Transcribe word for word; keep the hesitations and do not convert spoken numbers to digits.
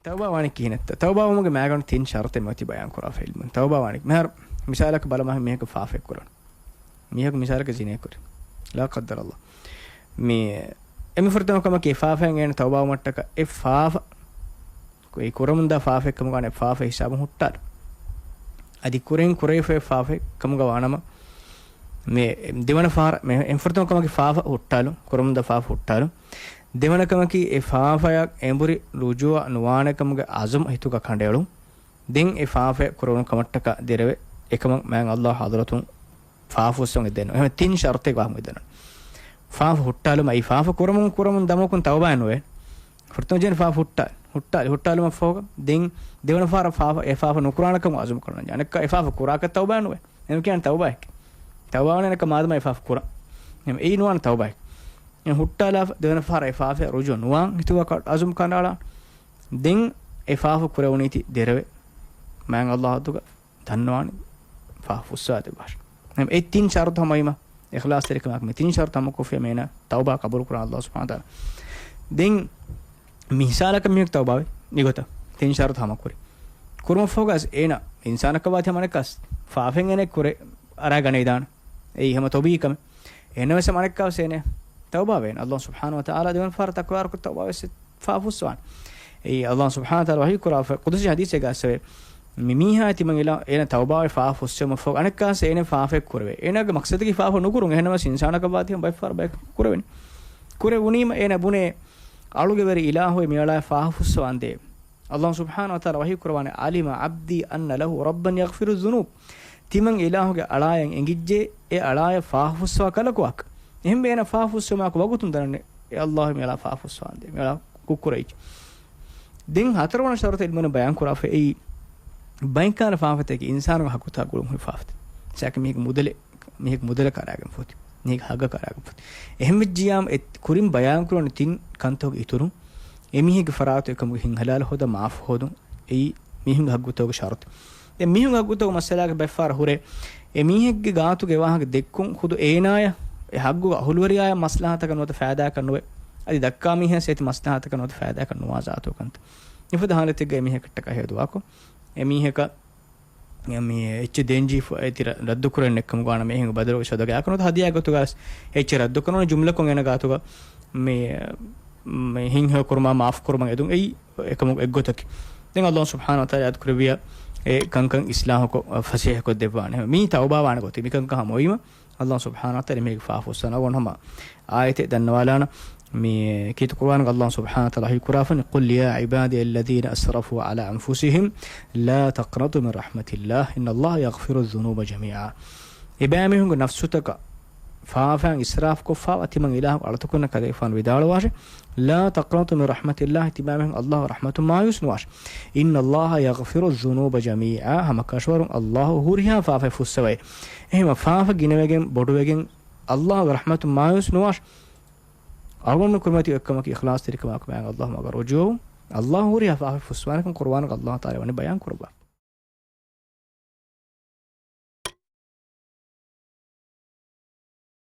ތައުބާ ވާނީ ކިހިނެއްތަ؟ ތައުބާ ވުމުގެ މައިގަނޑު ތިން ޝަރުތެއް މިއޮތީ ބަޔާން ކުރާފަ ޢިލްމުން. ތައުބާ ވާނީ މިހާރު މިސާލަކަށް ބަލަމާ މީހަކު ފާފައެއް ކުރަން. މީހަކު މިސާލަކަށް ޒިނޭ ކުރި. ލާ ޤައްދަރަﷲ. މި އެންމެ ފުރަތަމަ ކަމަކީ އެ ފާފައިން އޭނަ ތައުބާވުމަށްޓަކަ އެ ފާފަ، އެ ކުރަމުންދާ ފާފައެއް ކަމުގަ ވާނެ އެ ފާފަ ހިސާބުން ހުއްޓާލު. އަދި ކުރިން ކުރެވިފައި ފާފައެއް ކަމުގަ ވާނަމަ، މި ދެވަނަ ފަހަރަށް، މި އެންމެ ފުރަތަމަ ކަމަކީ ފާފަ ހުއްޓާލު، ކުރަމުންދާ ފާފަ ހުއްޓާލު. ދެވަނަ ކަމަކީ އެ ފާފަޔަށް އެނބުރި ރުޖޫޢަ ނުވާނެ ކަމުގެ ޢަޒުމް ހިތުގަ ކަނޑައެޅުން. ދެން އެ ފާފައެއް ކުރެވުނު ކަމަށްޓަކާ ދެރަވެ އެކަމަށް މާތް ﷲ ޙަޟްރަތުން ފާފަ ފުއްސަވަން އެދެން. އެހެން ތިން ޝަރުތެއް ވާހަކަ އެދެން. ފާފަ ހުއްޓާލުމަށް، އެ ފާފަ ކުރަމުން ކުރަމުން ދަމަކުން ތައުބާ ނުވޭ. ފުރަތަމަ ޖެހެން ފާފަ ހުއްޓާލި، ހުއްޓާލި، ހުއްޓާލުމަށްފަހުގަ ދެން ދެވަނަ ފަހަރަށް ފާފަ، އެ ފާފަ ނުކުރާނެ ކަމަށް ޢަޒުމް ކުރަން. އަނެއްކާ އެ ފާފަ ކުރާކަށް ތައުބާ ނުވޭ. އެހެން ކިޔާނެ ތައުބާއެކޭ. ތައުބާ ވާނެ އަނެއްކާ މާދަމާ އެ ފާފަ ކުރަން. އެހެން އެއީ ނުވާނެ ތައުބާއެކޭ. އެ ހުއްޓާލާފަ ދެވަނަ ފަހަރަށް އެ ފާފަޔަށް ރުޖޫޢަ ނުވާން ހިތުގަ ކަ-، ޢަޒުމް ކަނޑައަޅާ. ދެން އެ ފާފަ ކުރެވުނީތީ ދެރަވެ މާތް ﷲ އަތުގަ ދަންނަވާނެ ފާފަ ފުއްސަވާދެއްވާށި. އެ ތިން ޝަރުތު ހަމަވީމަ، އިޚްލާޞްތެރިކަމާއެކު މި ތިން ޝަރުތު ހަމަކޮށްފި މީނަ ތައުބާ ޤަބޫލުކުރާނެ ﷲ ސުބްޙާނަހޫ ވަތަޢާލާ. ދެން މި މިސާލަކަށް މީހަކު ތައުބާވި މިގޮތަށް ތިން ޝަރުތު ހަމަކުރި. ކުރުމަށްފަހުގަ އޭނަ އިންސާނަކަށް ވާތީ ހަމަ އަނެއްކާސް ފާފައިން އޭނަ ކުރެ އަރާ ގަނެވިދާނެ. އެއީ ހަމަ ތޮބީ ކަމެއް. އެހެންނަމަވެސް އަނެއްކާވެސް އޭނަ ތައުބާވޭނެ. ﷲ ސުބްޙާނަހޫ ވަތަޢާލާ ދެވަނަ ފަހަރަށް ތަކުރާރުކޮށް ތައުބާވެސް ފާފަ ފުއްސަވާނެ. އެއީ ﷲ ސުބްޙާނަހޫ ވަތަޢާލާ ވަޙީ ކުރާފަ ޤުދުސީ ޙަދީޘެއްގަ އައިސްފަވޭ. މި މީހާ ތިމަން އިލާ އޭނަ ތައުބާވެ ފާފަ ފުއްސެވުމަށްފަހު އަނެއްކާސް އޭނަ ފާފައެއް ކުރެވޭ. އޭނާގެ މަޤްޞަދަކީ ފާފަ ނުކުރުން. އެހެންނަމަވެސް އިންސާނަކަށް ވާތީ ހަމަ ބައެއް ފަހަރަށް ބަޔަކު ކުރެވެނީ. ކުރެވުނީމަ އޭނަ ބުނޭ އަޅުގެ ވެރި އިލާހު މިއަޅާއަށް ފާފަ ފުއްސަވާނދޭ. ﷲ ސުބްޙާނަހޫ ވަތަޢާލާ ވަޙީ ކުރައްވާނެ، "عَلِمَ عَبْدِي أَنَّ لَهُ رَبًّا يَغْفِرُ الذُّنُوبَ." ތިމަން އިލާހުގެ އަޅާޔަށް އެނގިއްޖެ، އެ އަޅާޔަށް ފާފަ ފުއްސަވާ ކަލަކު ވާކަށް. އެހެންވެ އޭނަ ފާފަ ފުއްސުމާއެކު ވަގުތުން ދަންނަވަން އެ ﷲ މިއަޅާ ފާފަ ފުއްސަވާނދޭ، މިއަޅާ ކުށްކުރައްވައްޖެ. ދެން ހަތަރުވަނަ ޝަރުތު ޢިލްމުވެރިން ބަޔާން ކުރާފަ އެއީ ބައެއް ކަހަލަ ފާފަތަކެއް އިންސާނުގެ ހައްގުތައް ގުޅުން ހުރި ފާފަތައް. މިސާލަކަށް މީހެއްގެ މުދަލެއް މީހަކު މުދަލަކަށް އަރާގެން ފޮތި، މީހެއްގެ ހައްގަކަށް އަރާގެން ފޮތި. އެހެންވެއްޖިއްޔާމު އެ ކުރިން ބަޔާންކުރަން ތިން ކަންތަކުގެ އިތުރުން އެ މީހެއްގެ ފަރާތުން އެކަމުގެ ހިތްހަލާލު ހޯދާ މާފު ހޯދުން އެއީ މީހުންގެ ހައްގުތަކުގެ ޝަރުތު. ދެން މީހުންގެ ހައްގުތަކުގެ މައްސަލާގެ ބައެއްފަހަރަށް ހުރޭ އެ މީހެއްގެ ގާތުގެ ވާހަކަ ދެއްކުން ޚުދު އޭނާޔަށް އެ ހައްގުގެ އަހުލުވެރިޔާޔަށް މަސްލަހަތަކަށް ނުވަތަ ފައިދާއަކަށް ނުވޭ. އަދި ދައްކާ މީހާޔަށް އޭތި މަސްލަހަތަކަށް ނުވަތަ ފައިދާއަކަށް ނުވާ ޒާތުގެ ކަންތައް. މިފަދަ ހާލަތެއްގައި މީހަކަށްޓަކާ ހޭދުވާކޮށް އެ މީހަކަށް މި އެއްޗެއް ދޭންޖެހިފަ އޭތި ރައްދުކުރަން އެއްކަމުގަ ވާނަމަ އެހެން ބަދަލުގެ ސަދަގައަކަށް ނުވަތަ ހަދިޔާ ގޮތުގަ އެއްޗެއް ރައްދުކުރަން ޖުމްލަކޮށް އޭނަ ގާތުގަ މި، މި ހިތްހެޔޮކުރުމާ މާފުކުރުމަށް އެދުން އެއީ އެކަމު އެއްގޮތަކީ. ދެން ﷲ ސުބްޙާނަހޫ ވަތަޢާލާ އާދަ ކުރެއްވިޔާ އެ ކަންކަން އިޞްލާޙުކޮށް، ފަސޭހަކޮށް ދެއްވާނެ. މީ ތައުބާވާނެ ގޮތެއް. މިކަންކަން ހަމަވީމަ ﷲ ސުބްޙާނަހޫ ވަތަޢާލާ މީގެ ފާފަ ފުއްސަވާނެ. އަޅުގަނޑު ހަމަ އާޔަތެއް ދަންނަވާލާނަން. މި ކީރިތި ޤުރުއާނުގަ ﷲ ސުބްޙާނަހޫ ވަތަޢާލާ ވަޙީ ކުރާފަނި، "قُلْ يَا عِبَادِيَ الَّذِينَ أَسْرَفُوا عَلَى أَنْفُسِهِمْ لَا تَقْنَطُوا مِنْ رَحْمَةِ اللَّهِ إِنَّ اللَّهَ يَغْفِرُ الذُّنُوبَ جَمِيعًا." އެބައިމީހުންގެ ނަފްސުތަކަށް ފާފައިން އިސްރާފުކޮށްފަވާ ތިމަން އިލާހު އަޅުތަކުންނަށް ކަލޭގެފާނު ވިދާޅުވާށެ، "لَا تَقْنَطُوا مِنْ رَحْمَةِ اللَّهِ." ތިމާމީހުން ﷲ ރަޙްމަތުން މާޔޫސް ނުވާށެ. "إِنَّ اللَّهَ يَغْفِرُ الذُّنُوبَ جَمِيعًا." ހަމަކަށަވަރުން ﷲ ހުރިހާ ފާފައެއް ފުއްސަވައި. އެހެންވެ ފާފަ ގިނަވެގެން ބޮޑުވެގެން ﷲ ރަޙްމަތުން މާޔޫސް ނުވާށެ. އަޅުގަނޑު ކުރިމަތި އެއްކަމަކީ އިޚްލާޞްތެރިކަމާއެކު މާތް ﷲ މަގަށް ރުޖޫޢަވުން. ﷲ ހުރިހާ ފާފައެއް ފުއްސަވާނެކަން ޤުރުއާނުގަ ﷲ ތަޢާލާ ވަނީ ބަޔާން ކުރައްވާފަ.